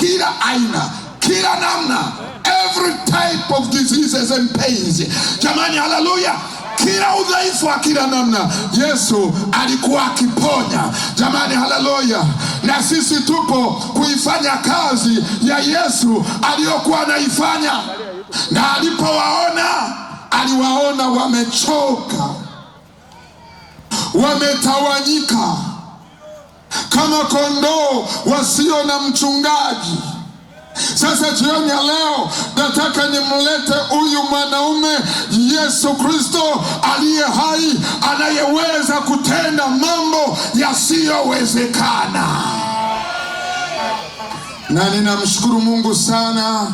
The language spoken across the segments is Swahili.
kila aina, kila namna, every type of diseases and pains. Jamani, haleluya! Kila udhaifu wa kila namna Yesu alikuwa akiponya. Jamani, haleluya! Na sisi tupo kuifanya kazi ya Yesu aliyokuwa anaifanya, na alipowaona aliwaona wamechoka, wametawanyika kama kondoo wasio na mchungaji. Sasa jioni ya leo nataka nimlete huyu mwanaume Yesu Kristo aliye hai, anayeweza kutenda mambo yasiyowezekana. Na ninamshukuru Mungu sana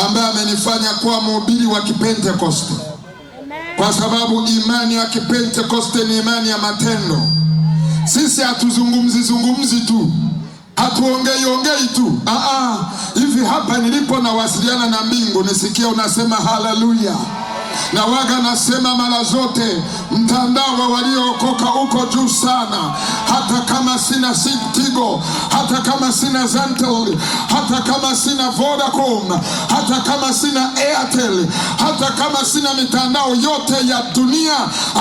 ambaye amenifanya kuwa mhubiri wa Kipentekoste, kwa sababu imani ya Kipentekoste ni imani ya matendo. Sisi hatuzungumzi zungumzi tu, hatuongei ongei tu. Aa, hivi hapa nilipo nawasiliana na mbingu, nisikie unasema haleluya. Na waga nasema mara zote, mtandao wa waliookoka uko juu sana. Hata kama sina Tigo, hata kama sina Zantel, hata kama sina Vodacom, hata kama sina Airtel, hata kama sina mitandao yote ya dunia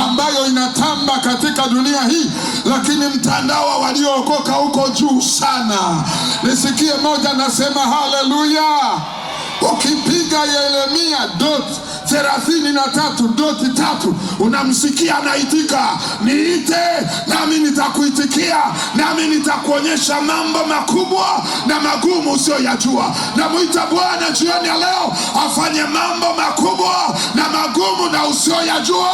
ambayo inatamba katika dunia hii, lakini mtandao wa waliookoka uko juu sana. Nisikie moja nasema haleluya. Ukipiga Yeremia dot 33.3 unamsikia anaitika, niite nami nitakuitikia, nami nitakuonyesha mambo makubwa na magumu usiyoyajua. Namwita Bwana jioni ya leo afanye mambo makubwa na magumu na usiyoyajua.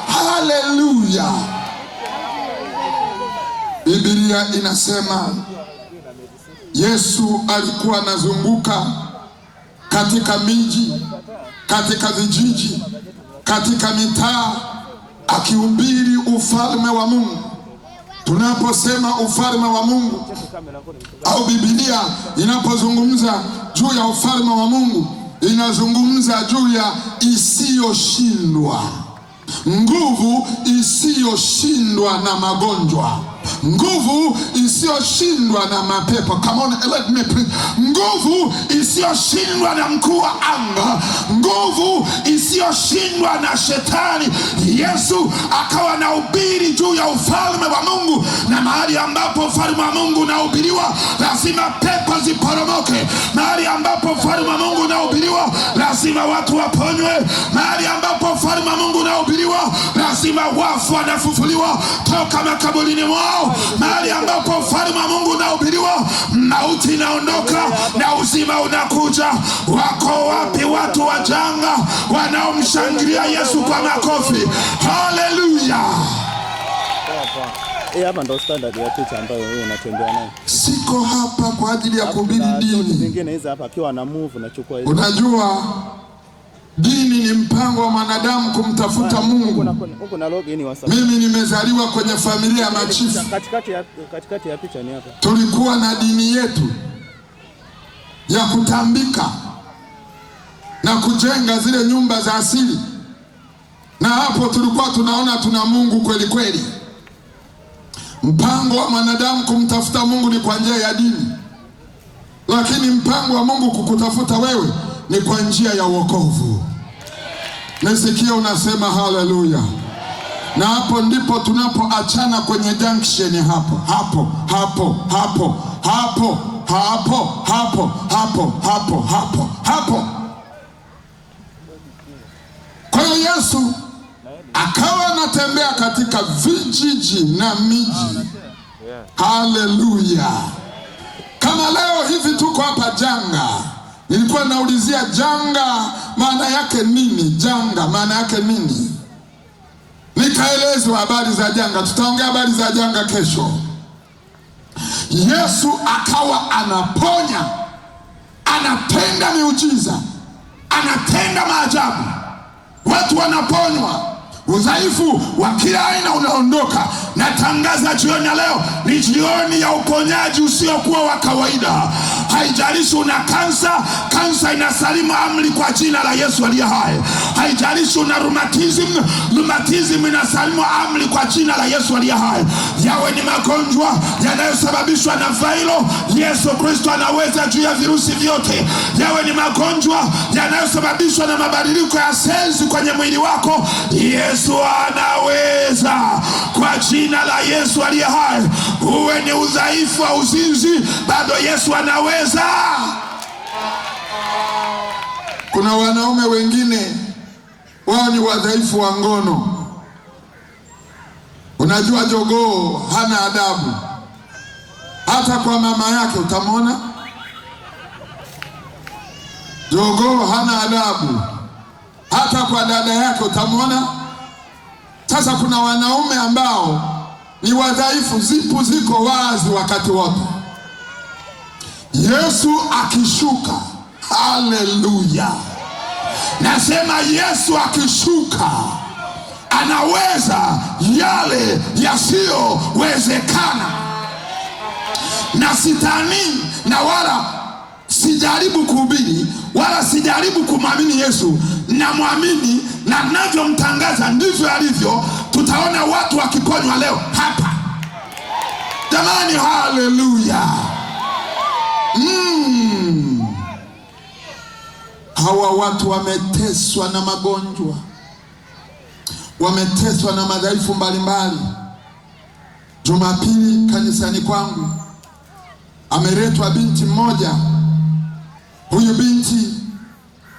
Haleluya! Biblia inasema Yesu alikuwa anazunguka katika miji, katika vijiji, katika mitaa akihubiri ufalme wa Mungu. Tunaposema ufalme wa Mungu au Biblia inapozungumza juu ya ufalme wa Mungu, inazungumza juu ya isiyoshindwa, nguvu isiyoshindwa na magonjwa, nguvu isiyoshindwa na mapepo. Come on, let me preach. Nguvu isiyoshindwa na mkuu wa anga, nguvu isiyoshindwa na shetani. Yesu akawa anahubiri juu ya ufalme wa Mungu, na mahali ambapo ufalme wa Mungu unahubiriwa lazima pepo ziporomoke. Mahali ambapo ufalme wa Mungu unahubiriwa lazima watu waponywe. Mahali ambapo ufalme wa Mungu unahubiriwa lazima wafu wanafufuliwa toka makaburini mwao. Mahali ambapo ufalme wa Mungu unahubiriwa mauti inaondoka na uzima unakuja. Wako wapi watu wajanga wanaomshangilia Yesu kwa makofi? Haleluya! Hii hapa ndo standard ya picha ambayo wewe unatembea nayo. Siko hapa kwa ajili ya kuhubiri Kuna shot dini. zingine hizi hapa akiwa na move nachukua hizi. Unajua, dini ni mpango wa mwanadamu kumtafuta Mungu. Huku na login WhatsApp. Mimi nimezaliwa kwenye familia ya machifu, Katikati ya picha ni hapa. Tulikuwa na dini yetu ya kutambika na kujenga zile nyumba za asili, na hapo tulikuwa tunaona tuna Mungu kweli kweli. Mpango wa mwanadamu kumtafuta Mungu ni kwa njia ya dini, lakini mpango wa Mungu kukutafuta wewe ni kwa njia ya wokovu. Nisikie unasema haleluya. Na hapo ndipo tunapoachana kwenye junction, hapo hapo hapo hapo hapo hapo hapo hapo hapo hapo hapo. Kwa hiyo Yesu akawa anatembea katika vijiji na miji. Haleluya! Kama leo hivi tuko hapa Janga, nilikuwa naulizia janga maana yake nini? Janga maana yake nini? Nikaelezwa habari za janga. Tutaongea habari za janga kesho. Yesu akawa anaponya, anatenda miujiza, anatenda maajabu, watu wanaponywa, udhaifu wa kila aina unaondoka. Natangaza jioni ya leo ni jioni ya uponyaji usiokuwa wa kawaida. Haijalishi una kansa, kansa inasalimu amri kwa jina la Yesu aliye hai. Haijalishi una rheumatism, rheumatism inasalimu amri kwa jina la Yesu aliye hai. Yawe ni magonjwa yanayosababishwa na vailo, Yesu Kristo anaweza juu ya virusi vyote. Yawe ni magonjwa yanayosababishwa na mabadiliko ya sensi kwenye mwili wako, Yesu anaweza kwa jina la Yesu aliye hai. Uwe ni udhaifu wa uzinzi, bado Yesu anaweza. Kuna wanaume wengine wao ni wadhaifu wa ngono. Unajua jogoo hana adabu, hata kwa mama yake utamwona jogoo hana adabu, hata kwa dada yake utamwona. Sasa kuna wanaume ambao ni wadhaifu, zipu ziko wazi wakati wote. Yesu akishuka, haleluya! Nasema Yesu akishuka anaweza yale yasiyowezekana. Na sitani na wala sijaribu kuhubiri wala sijaribu kumwamini Yesu, namwamini na navyomtangaza ndivyo alivyo. Tutaona watu wakiponywa leo hapa jamani, haleluya! Hawa watu wameteswa na magonjwa, wameteswa na madhaifu mbalimbali. Jumapili kanisani kwangu ameletwa binti mmoja. Huyu binti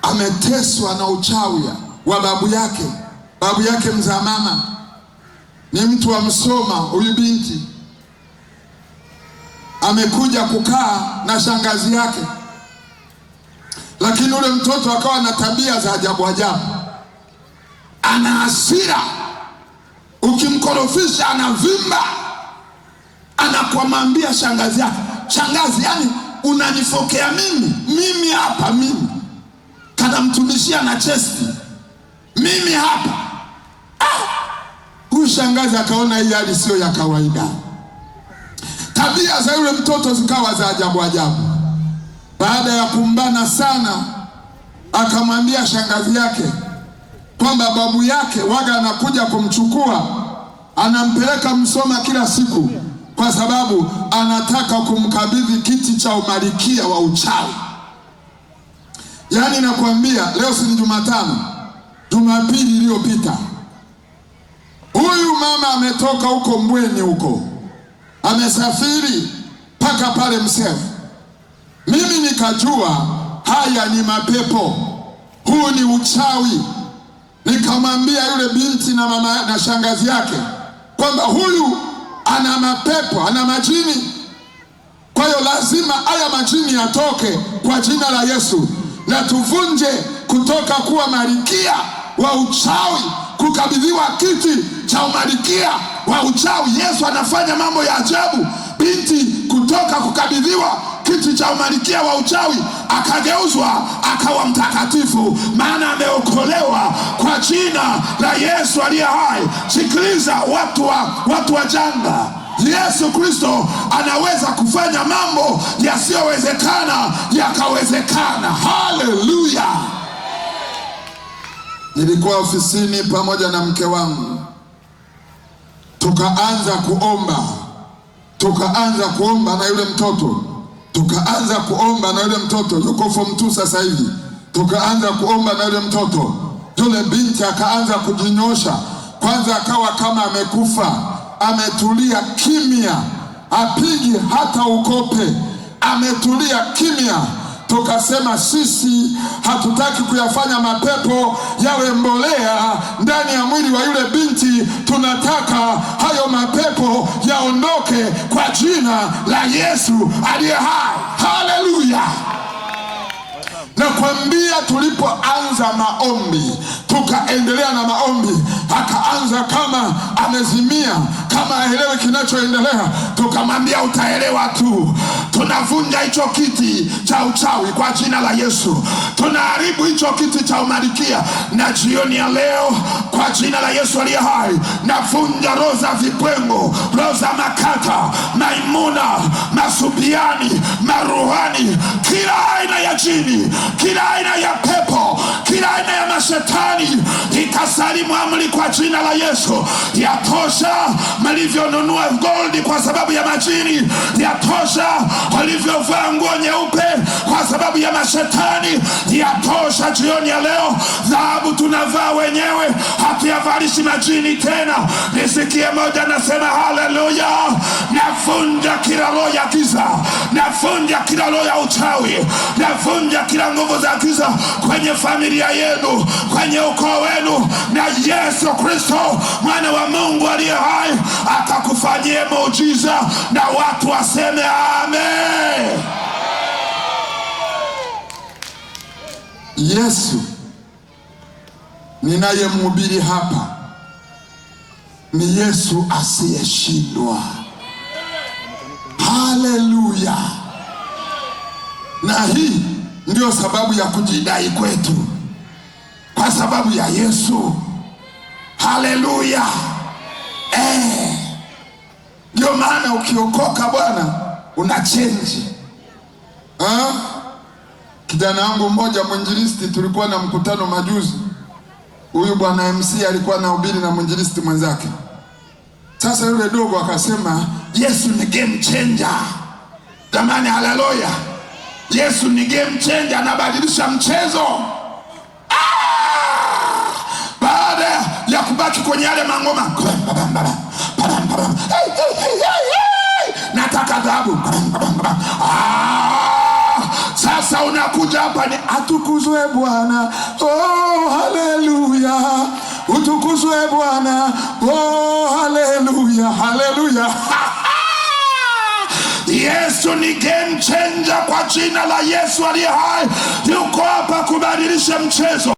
ameteswa na uchawi wa babu yake. Babu yake mzaa mama ni mtu wa Msoma. Huyu binti amekuja kukaa na shangazi yake, lakini ule mtoto akawa na tabia za ajabu ajabu. Ana hasira, ukimkorofisha anavimba, anakwamwambia shangazi yake, shangazi, yani unanifokea mimi hapa, mimi kanamtumishia na chesti mimi hapa. Huyu shangazi akaona hii hali sio ya kawaida. Tabia za yule mtoto zikawa za ajabu ajabu. Baada ya kumbana sana, akamwambia shangazi yake kwamba babu yake waga anakuja kumchukua, anampeleka Msoma kila siku, kwa sababu anataka kumkabidhi kiti cha umalikia wa uchawi. Yaani nakwambia leo si ni Jumatano, Jumapili iliyopita huyu mama ametoka huko Mbweni huko, amesafiri mpaka pale Msefu. Mimi nikajua haya ni mapepo, huu ni uchawi. Nikamwambia yule binti na mama na shangazi yake kwamba huyu ana mapepo, ana majini. Kwa hiyo lazima haya majini yatoke kwa jina la Yesu, na tuvunje kutoka kuwa malikia wa uchawi kukabidhiwa kiti cha umalikia wa uchawi. Yesu anafanya mambo ya ajabu. Binti kutoka kukabidhiwa kiti cha umalikia wa uchawi akageuzwa akawa mtakatifu, maana ameokolewa kwa jina la Yesu aliye hai. Sikiliza watu wa janga, Yesu Kristo anaweza kufanya mambo yasiyowezekana yakawezekana. Haleluya! Nilikuwa ofisini pamoja na mke wangu, tukaanza kuomba, na yule mtoto, tukaanza kuomba na yule mtoto, yuko form 2 sasa hivi. Tukaanza kuomba na yule mtoto, yule binti akaanza kujinyosha. Kwanza akawa kama amekufa, ametulia kimya, apigi hata ukope, ametulia kimya. Tukasema sisi hatutaki kuyafanya mapepo yawe mbolea ndani ya mwili wa yule binti, tunataka hayo mapepo yaondoke kwa jina la Yesu aliye hai. Haleluya! Nakwambia, tulipoanza maombi, tukaendelea na maombi, akaanza kama amezimia, kama haelewi kinachoendelea. Tukamwambia utaelewa tu. Tunavunja hicho kiti cha uchawi kwa jina la Yesu, tunaharibu hicho kiti cha umalikia, na jioni ya leo kwa jina la Yesu aliye hai, navunja roho za vipwengo, roho za makata, maimuna, masubiani, maruhani, kila aina ya jini, kila aina ya pepo, kila aina ya mashetani ikasalimu amri kwa jina la Yesu. Yatosha mlivyonunua goldi kwa sababu ya majini, yatosha walivyovaa nguo nyeupe kwa sababu ya mashetani, yatosha. Jioni ya leo dhahabu tunavaa wenyewe, hatuyavalishi majini tena. Nisikie moja nasema haleluya! Navunja kila roho ya giza, navunja kila roho ya uchawi, navunja kila nguvu za giza kwenye familia yenu, kwenye ukoo wenu, na Yesu Kristo mwana wa Mungu aliye hai akakufanyie muujiza na watu waseme amen. Yesu ninayemhubiri hapa ni Yesu asiyeshindwa. Haleluya! Na hii ndiyo sababu ya kujidai kwetu, kwa sababu ya Yesu. Haleluya! Ndio maana ukiokoka bwana una change. Kijana wangu mmoja mwinjilisti, tulikuwa na mkutano majuzi, huyu bwana MC alikuwa anahubiri na mwinjilisti mwenzake. Sasa yule dogo akasema Yesu ni game changer. Jamani, haleluya! Yesu ni game changer, anabadilisha mchezo. Baada ya kubaki kwenye yale mangoma, nataka dhahabu. Sasa unakuja hapa ni atukuzwe Bwana, oh haleluya, utukuzwe Bwana, oh haleluya, haleluya. Yesu ni game changer kwa jina la Yesu aliye hai, yuko hapa kubadilisha mchezo.